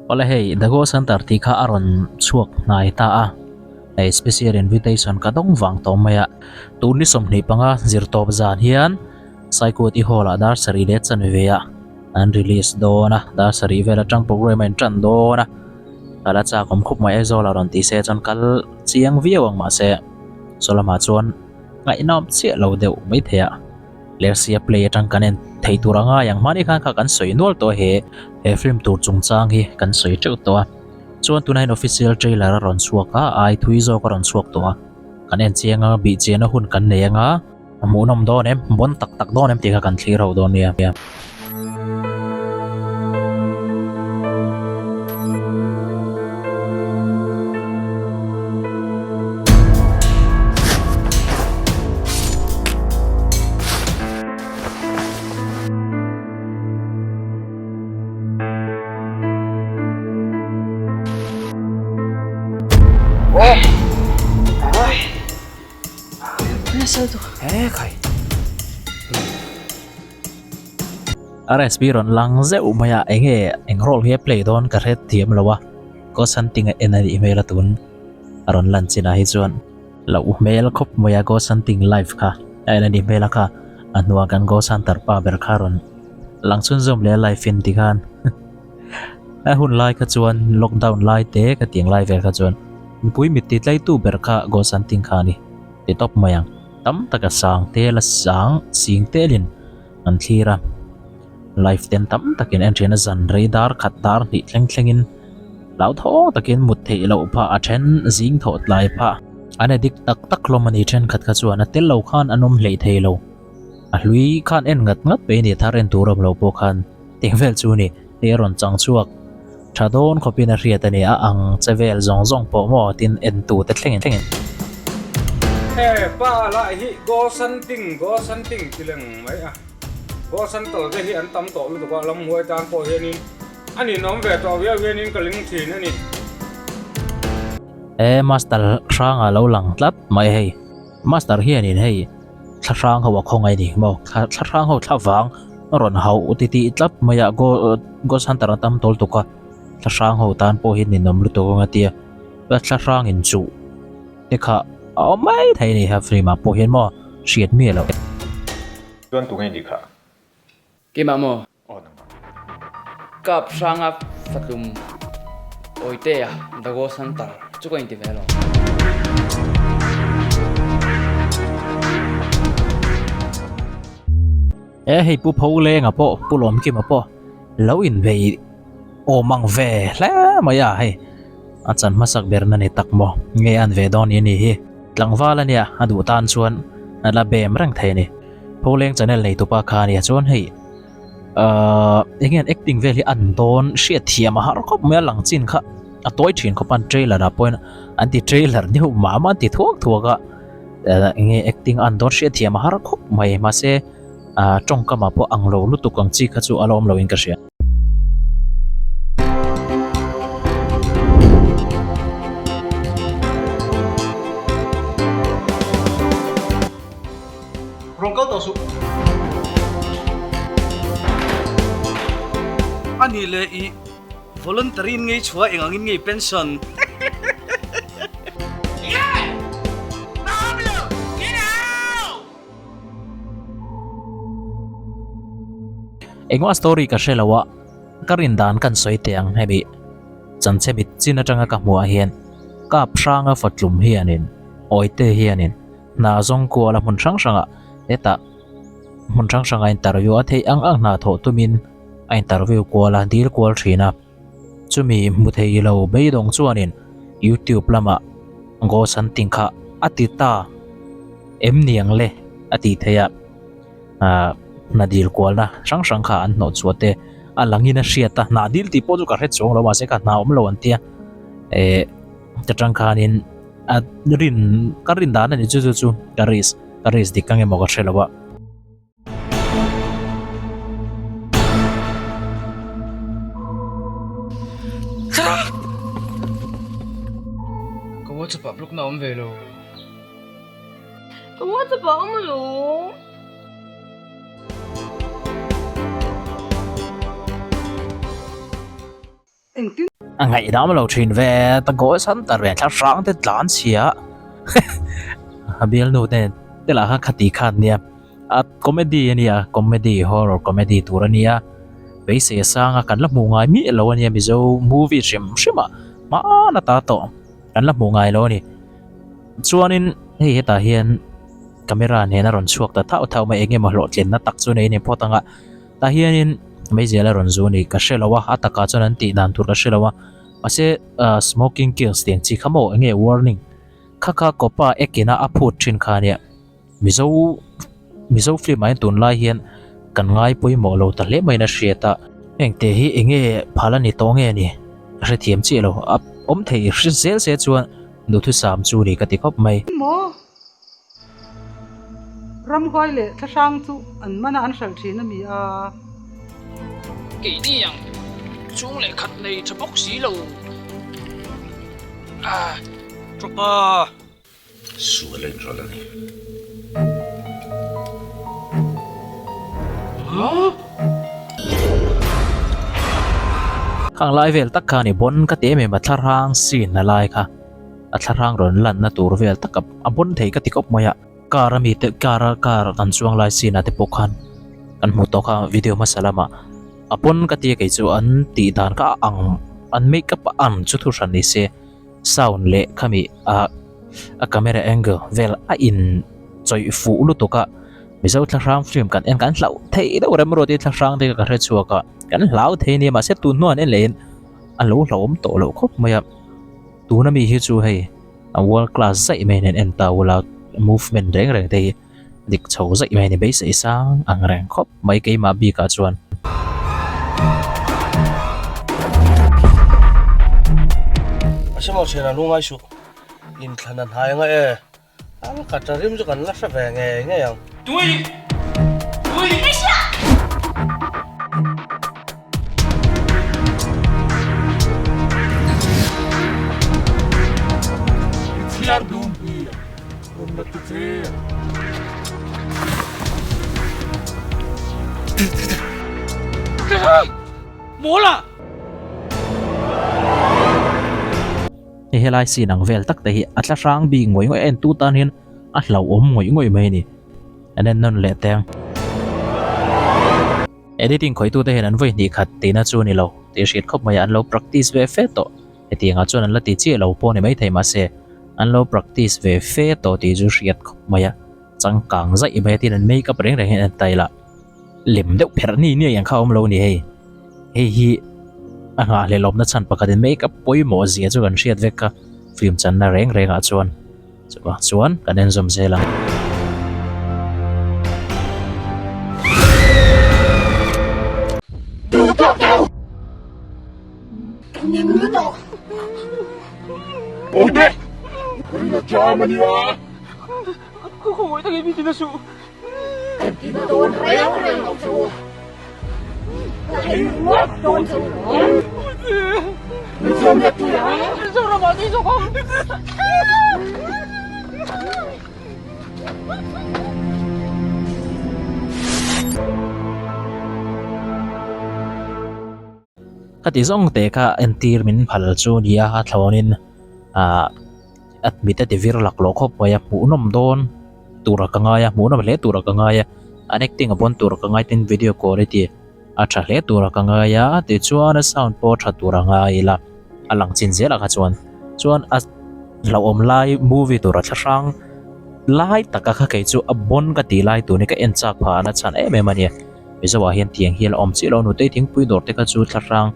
Awle hei The Ghost Hunter tih kha a rawn chhuak hnai ta a, hei special invitation ka dawng vang tawh mai a. Tun ni 25 zirtawp zan hian Saikuti Hall ah dar sarih leh chanve ah an release dawn a, dar sarih vel atang program a in tan dawn a, ka la chak awm khup mai Aizawl ah rawn tih se chuan kal chiang viau ang mahse saw lamah chuan ngaihnawm chiah lo deuh maithei a. Lersia play atang kan en thei tur a ngai ang. Hmani khan kha kan sawi nual tawh a he he film tur chungchang hi kan sawi teuh tawh a. Chuan tunah hian official trailer a rawn chhuak a, a ai thui zawk a rawn chhuak tawh a. Kan en chiang a, bih chiahna hun kan nei anga, a hmuhnawm dawn em, bawn tak tak dawn em tih kha kan thlir ho dawn nia. RSP rawn lang zeuh mai a enge eng role hi a play dawn ka hre thiam lo a ghost hunting a en a nih hmel a tun a rawn lan chinah hi chuan loh hmel khawp mai a ghost hunting live kha a en a nih hmel a kha a hnuah kan ghost hunter pa ber kha rawn lang chhunzawm leh a live in tikhan a hun lai kha chuan lockdown lai te ka tiang lai vel kha chuan mipui mit ti tlaitu ber kha ghost hunting kha a ni ti tawp mai ang tam taka sang tel a sang sing telin an thlir a live ten tam takin en thin a zan rei dar khat dar hnih thleng thlengin hlauthawng takin mut theih loh phah a then zing thawh tlai phah an addict tak tak hlawm a ni thenkhat kha chuan a tel lo khan an awm hleih thei lo a hlui khan en ngat ngat mai a ni thar en tur awm lo pawh khan tih vel chu a ni hei a rawn chang chhuak tha dawn khawpin a hriat a ni a ang che vel zawng zawng pawh maw tin en tu te thlengin thlengin. He pa lah hi Ghost Hunting Ghost Hunting ti leng mai a Ghost Hunter te hi an tam tawh lutuk a lamhuai tan pawh hianin a ninawm ve tawh viau hianin ka ling thin a ni. E master hranga lo lang tlat mai hei master hianin hei thla hrang ho a khawngaih ni maw thla hrang ho thla vang a rawn hauh ti tih tlat mai a ghost hunter a tam tawl tuk a thla hrang ho tan pawh hi ninawm lutuk ang a tia thla hrang in chuh te kha a awm mai thei a ni he film ah pawh hian maw hriat miah loh. Chuan tunge nih kha? Keimah maw? Aw nangmah. Kap hranga fatlum Awitea The Ghost Hunter chu ka inti ve lo. E hei Pu Pholenga pawh Pu Lawmkima pawh lo inbei awm ang ve hle mai a hei a chan hmasak ber na ni tak maw nge an ve dawn ni a ni hi tlangval a nia a duh tan chuan a la bem reng thei a ni. Pholeng channel nei tupa kha ania chuan hei ahh eng nge an acting vel hi an dawn hriat thiam a har khawp mai a lang chin kha a tawi thin khawp a an trailer ah pawhin an ti trailer deuh mah mah an ti thuak thuak a eh eng nge acting an dawn hriat thiam a har khawp mai mahse ah tawngkam ah pawh ang lo lutuk ang chi kha chu a la awm lo in ka hria. Rawn kal tawh suh. A nih leh i voluntary in ngei chhuah eng angin ngei pension. Engmah story ka hre lo a, ka rin dan kan sawi teh ang hemi chanchhe mit chin atanga ka hmuh ah hian kap hranga fatlum hianin awite hianin Hna zawng kual a hmun hrang hrangah hetah hmun hrang hrangah interview a theih ang ang hna thawh tumin a interview kual a dil kual thin a chumi hmu thei lo beidawng chuanin youtube lamah ghost hunting kha a ti ta em niang le a tih theih a ah hna dil kualna hrang hrang kha an hnawh chhuah te a langin a hriat a hna dil tih pawh chu ka hre chuang lo mahse kha hna awm lo an tia eh ta tang khanin. A rin ka rin dan a ni chu chu chu ka risk ka risk dik ang emaw ka hre lo a. Ka WhatsApp ah block na awm ve lo. Ka WhatsApp ah awm lo. Engtin. A ngaihdam lo thin ve ta goal center ve thla hrang te tlan chhia a bialnu te te lah kha khati khan nia a comedy ania comedy horror comedy tur ania beisei a sang a kan la hmuh ngai miah lo ania mizo movie hrim hrim ah hmaan ata tawh kan la hmuh ngai lo ani chuanin hei hetah hian camera nen a rawn chhuak ta thauh thauh mai eng emaw hlawhtlinna tak chu nei a ni phawt ang a. Tah hianin meizial a rawn zu a ni ka hre lo a, a takah chuan an tih dan tur ka hre lo a, mahse ah smoking kills tih ang chi kha maw enge warning kha kha kawpa ek ina a phut thin kha ania mizo mizo film ah hian tunlai hian kan ngai pawimawh lo ta hle maiin a hriat a, hengte hi enge phal a ni tawh nge ni ka hrethiam chiah lo a awm thei hre zel se chuan duhthusam chu ni ka ti khawp mai. Maw? Ramhuai leh thlahrang chu an man a an hralh thin a mi a. Keini ang chung leh khat nei tha bawk si lo. Ah. Tawpa! Sual a inrawlh a ni. Khang lai vel tak kha a ni bawn ka ti em em a thlahrang scene a lai kha. A thlarang rawn lanna tur vel tak a bawn thei ka ti khawp mai a, car a mite car a car kan chuang lai scene ah te pawh khan kan hmuh tawh kha video hmasa lamah a pawn ka tia kei chu an tih dan kha a ang an makeup a ang chu thu hran ni se sound leh khami ah a camera angle vel a in chawih fuh lutuk a mizo thlahrang film kan en kan hlauh theih deuh rem ruat hi thlahrang te ka hre chhuak a kan hlau thei a nia mahse tun hnuah an en leh in a lo hlauhawm tawh loh khawp mai a. Tuna mi hi chu hei a world class zaih mai nen en ta ula movement reng reng te hi dik chho zaih mai a ni beisei sang ang reng khawp mai keimah bikah chuan. A hre maw thian a lu ngai suh inthlan a hnai anga e. An ka ta rim chu kan la hre ve ngei ngei ang. Tui! Tui! Chhiar dun hi rawn la ti che. Mawla! Hei helai scene ang vel tak te hi a tla hrang bik ngawih ngawih a en tu tan hian a hlauhawm ngawih ngawih mai a ni. An en nawn leh teng. Editing khawih tu te hian an vawi hnih khat tihna chu a ni lo tih a hriat khawp mai a, an lo practice ve fe tawh. Hetiangah chuan an la ti chiah lo pawh a ni maithei mahse an lo practice ve fe tawh tih chu hriat khawp mai a, changkang zaih mai a tin an makeup reng reng hian an tail a. Lem deuh pherh ni ni ang kha a awm lo a ni hei. Hei hi a nghahhlelawmna chhan pakhatin makeup pawimawh zia chu kan hriat vek kha film channa reng rengah chuan chuvang chuan kan en zawm zel ang. Ka ti zawng teh kha entir min phal chu nia a thlawnin ah a mit a ti vir laklawh khawp mai a hmuhnawm dawn tura ka ngai a hmuhnawm hle tura ka ngai a an acting a pawn tura ka ngai tin video quality a tha hle tura ka ngai a tichuan a sound pawh a tha tura ngai ila a lang chin zelah kha chuan chuan a hlauhawm lai movie tura thla hrang lai taka kha kei chu a bawn ka tih lai tur ni ka en chak phah a chhan em em a nia. Mizo ah hian tiang hian a awm chiah lo a nutei thingpui dawr te kha chu thla hrang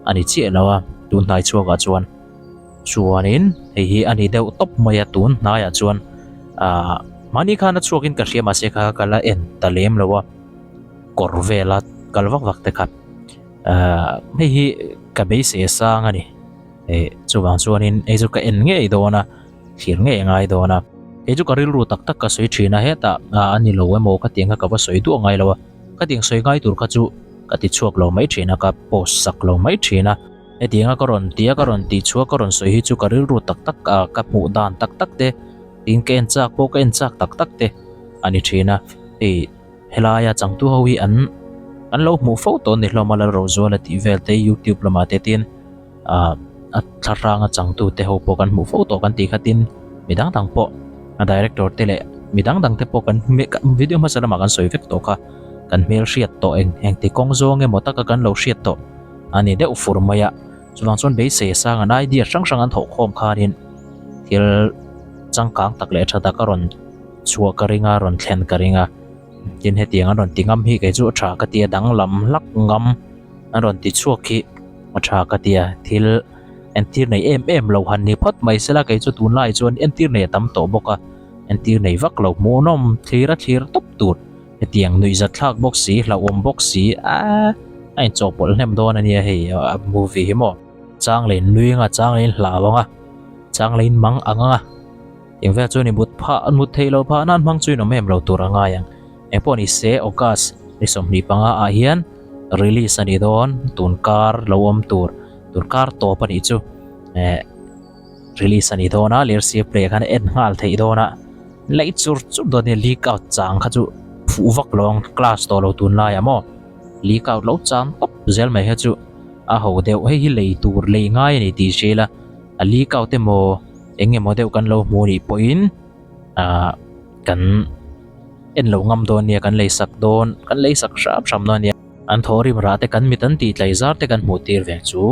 a ni chiah lo a tun hnai chhuak ah chuan chuanin hei hi a ni deuh tawp mai a tun hnai ah chuan ahh mahni khan a chhuak in ka hria mahse kha ka la en ta lem lo a kawr vel a kal vak vak te kha ahh hei hi ka beisei a sang a ni eh chuvang chuanin hei chu ka en ngei dawn a. Thlir ngei a ngai dawn a. Kei chu ka rilru tak tak ka sawi thin a, hetah a ni lo emaw ka tiang kha ka va sawi duah ngai lo a, ka tiang sawi ngai tur kha chu ka ti chhuak lo mai thin a, ka post sak lo mai thin a. Hetianga ka rawn ti a, ka rawn tih chhuah ka rawn sawi hi chu ka rilru tak tak a, ka hmuh dan tak tak te, tin ka en chak pawh ka en chak tak tak te a ni thin a. Hei helaia changtu ho hi an an lo hmuh fo tawh a ni hlawm a, Lalrozuala tih vel te youtube lamah te tin. Ahh a thlahranga changtute ho pawh kan hmuh fo tawh kan tih khatin midang dang pawh a director te leh midang dang te pawh kan video hmasa lamah kan sawi vek tawh kha kan hmel hriat tawh eng engti kawng zawng emaw taka kan lo hriat tawh a ni deuh fur mai a chuvang chuan beisei a sang an idea hrang hrang an thawh khawm khanin thil changkang tak leh tha tak a rawn chhuah ka ring a rawn thlen ka ring a tin hetiang an rawn ti ngam hi kei chu a tha ka ti a danglam hlak ngam an rawn ti chhuak hi. A tha ka tia, thil entir nei em em lo han ni phawt mai sela kei chu tunlai chuan entir nei a tam tawh bawk a, entir nei vak lo hmuhnawm thlir a thlir tawp tur hetiang nuihzat thlak bawk si hlauhawm bawk si aaa a inchawhpawlh hnem dawn a nia hei a movie hi maw. Chang leh nui anga chang leh hlau anga chang leh mang ang anga eng vel chuan i mut phah mut theih loh phah nan hmang chu in awm em lo tur a ngai ang. Engpawh ni se August ni 25 ah hian release a ni dawn tun kar lo awm tur tun kar tawp a nih chu eh release a ni dawn a lersia play khan en nghal theih dawn a laih chur chur dawn nia leak out chang kha chu fuh vak lo ang class tawh lo tun laiah maw leak out lo chang tawp zel mai kha chu a ho deuh hei hi lei tur lei ngai a ni tih hria ila a leak out emaw eng emaw deuh kan lo hmu nih pawhin ah kan. En lo ngam dawn nia kan lei sak dawn kan lei sak hram hram dawn nia. An thaw rim rah te kan mit an tih tlai zar te kan hmuh tir veng chu.